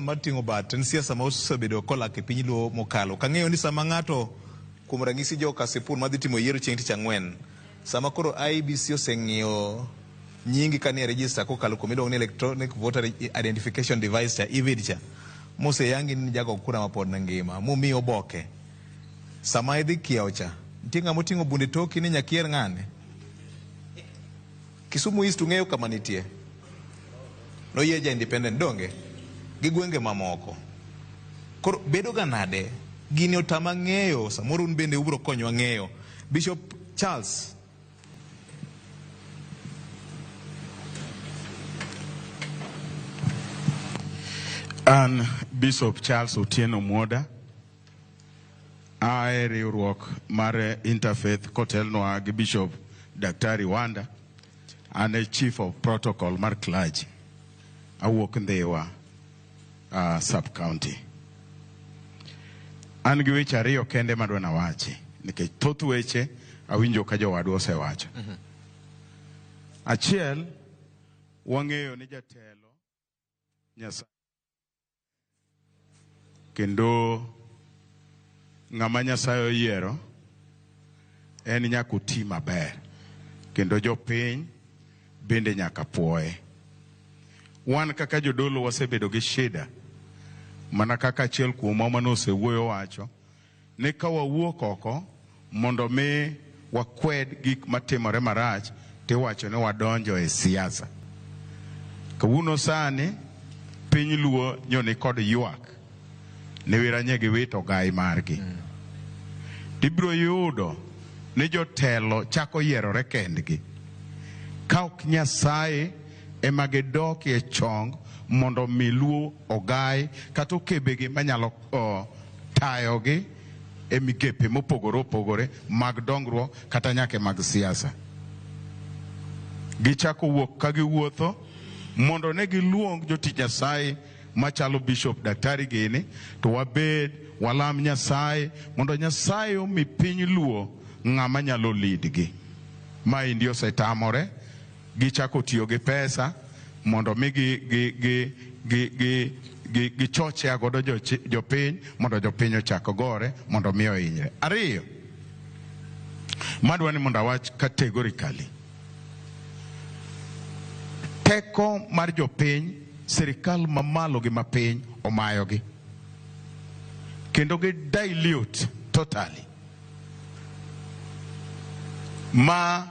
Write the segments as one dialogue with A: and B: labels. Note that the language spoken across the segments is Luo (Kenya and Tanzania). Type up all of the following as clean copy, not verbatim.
A: Mar ting'o bat en siasa ma osebedo kolak e piny Luo mokalo. Kang'eyo ni sama ng'ato kuom ranyisi jo Kasipul madhi timo yiero chieng' tich ang'wen, sama koro IEBC oseng'iyo nyingi kanie register kokalo kuom iluongo ni electronic voter identification device cha EVID cha moseyangi ni jago kura mapod ngima momiyi oboke sama idhi kiewo cha nitie ng'ama oting'o bunde toki ni nyaka iyier ng'ane. Kisumu East ung'eyo kama nitie. Noyie ja independent donge? Gi gwenge mamoko. Koro bedo ga nade? Gini otama ng'eyo, samoro un bende ubiro konyowa ng'eyo. Bishop Charles.
B: An Bishop Charles Otieno Mwoda a e riwruok mar Interfaith kotelnwa gi Bishop Daktari Wanda. An e Chief of Protocol mar clergy. Awuok Ndhiwa sub county. An gi weche ariyo kende madwa nawachi nikech thoth weche awinjo ka jowadwa osewacho. Achiel, wang'eyo ni jatelo Nyasaye kendo ng'ama Nyasaye oyiero en nyaka oti maber kendo jopiny bende nyaka puoye. Wan kaka jodolo wasebedo gi shida mana kaka achiel kuomwa mane osewuoyo wacho ni ka wawuok oko mondo mi wakwed gik matimore marach tiwacho ni wadonjo e siasa. Kawuono sani piny Luo nyo ni kod ywak ni wiranye giwito ogai margi. Tibiro yudo ni jotelo chako yierore kendgi. Ka ok Nyasaye ema gidokie chong mondo mi Luo ogai kata okebegi manyalo tayogi e migepe mopogore opogore mag dongruok kata nyaka mag siasa. Gichako wuok ka giwuotho mondo ne giluong jotich Nyasaye machalo Bishop Daktari gini to wabed walam Nyasaye mondo Nyasaye omi piny Luo ng'ama nyalo lead gi. Maendi osetamore, gichako tiyo gi pesa mondo mi gichochea godo jopiny mondo jopiny ochak gore mondo mi ohinyre. Ariyo, madwa ni mondo awach categorically, teko mar jopiny, sirikal mamalo gi mapiny omayogi kendo gi dilute totally ma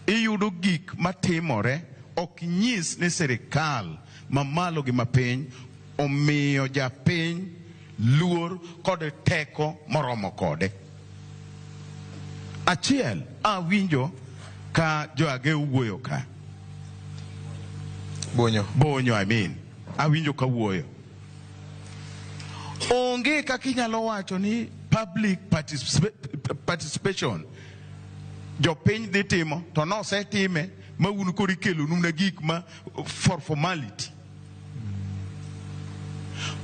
B: iyudo gik matimore ok nyis ni sirikal mamalo gi mapiny omiyo japiny luor kod teko moromo kode. Achiel, awinjo ka joage wuoyo ka.
A: Bonyo.
B: Bonyo, I mean. Awinjo ka wuoyo. Onge kaka inyalo wacho ni public participation jopiny dhi timo to nosetime ma un koro ikelonu na gik ma for formality.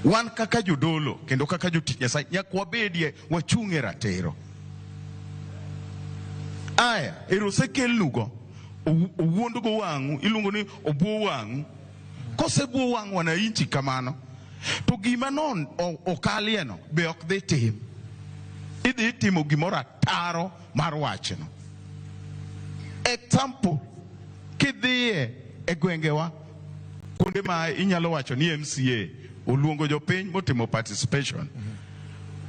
B: Wan kaka jodolo kendo kaka jotich Nyasaye nyaka wabedie wachung' e ratiro. Aya, ero osekelnugo owuondgo wang'u, iluongo ni obuo wang'u. Kosebuo wang' wananchi kamano, to gima no okalieno be ok dhi tim. Idhi timo gimoro ataro mar wachno. Example, kidhiye e gwengewa kuonde ma inyalo wacho ni MCA oluongo jopiny motimo participation.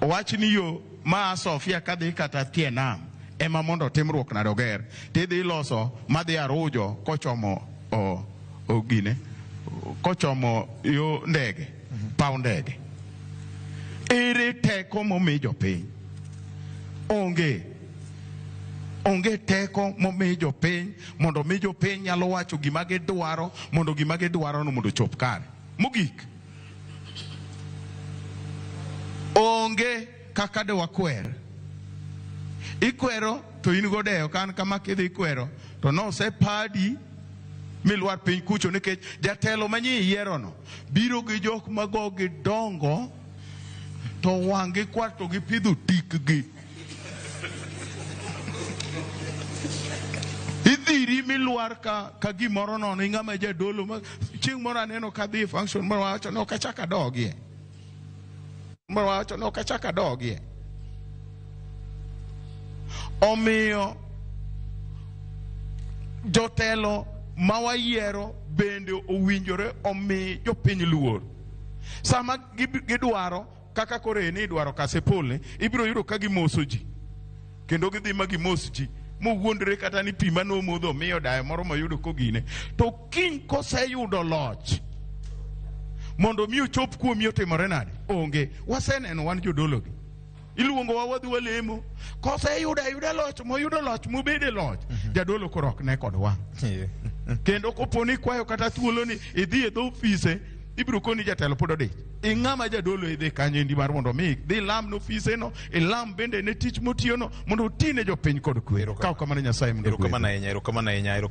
B: Owach ni yo ma Sofia kadhi kata tie nam ema mondo otimruok nade oger tidhi loso madhi Arujo kochomo gine kochomo yo ndege paw ndege. Ere teko momi jopiny? Onge. Onge teko momi jopiny mondo mi jopiny nyalo wacho gima gidwaro mondo gima gidwaro no mondo ochop kare. Mogik, onge kaka de wakwer. Ikwero to in godeyo kan kama kidhi kwero to nosepadi milwar piny kucho nikech jatelo manyie yierono biro gi jok mago gidongo to wang'gi kwar to gipidho tikgi. Idhiri milwar ka, ka gimoro nono ing'ama jadolo ma chieng' moro aneno ka dhi e function moro wacho ni ok achak adogie. Moro wacho ni ok achak adogie. Omiyo jotelo ma wayiero bende owinjore omi jopiny luor. Sama gidwaro kaka koro en idwaro Kasipul ibiro yudo ka gimoso ji kendo gidhi ma gimos ji mowuondre kata ni pi mane omodho omiyo dayo moro moyudo kogine to kiny koseyudo loch mondo mi ochop kuomi otimore nade onge waseneno wan jodologi iluongowa wadhi walemo koseyudo ayuda loch moyudo loch mobede loch jadolo koro ok ne kod wang' kendo kopo ni ikwayo kata thuolo ni idhi e dho ofise ibiro koni jatelo pod odich ing'ama jadolo idhi kanyo endi mar mondo mi idhi ilam ne ofiseno ilam bende ne tich motiyono mondo oti ne jopiny kod kwe kaw kamano nyasaye mondo
A: Erokamano ahinya, erokamano ahinya, erokamano.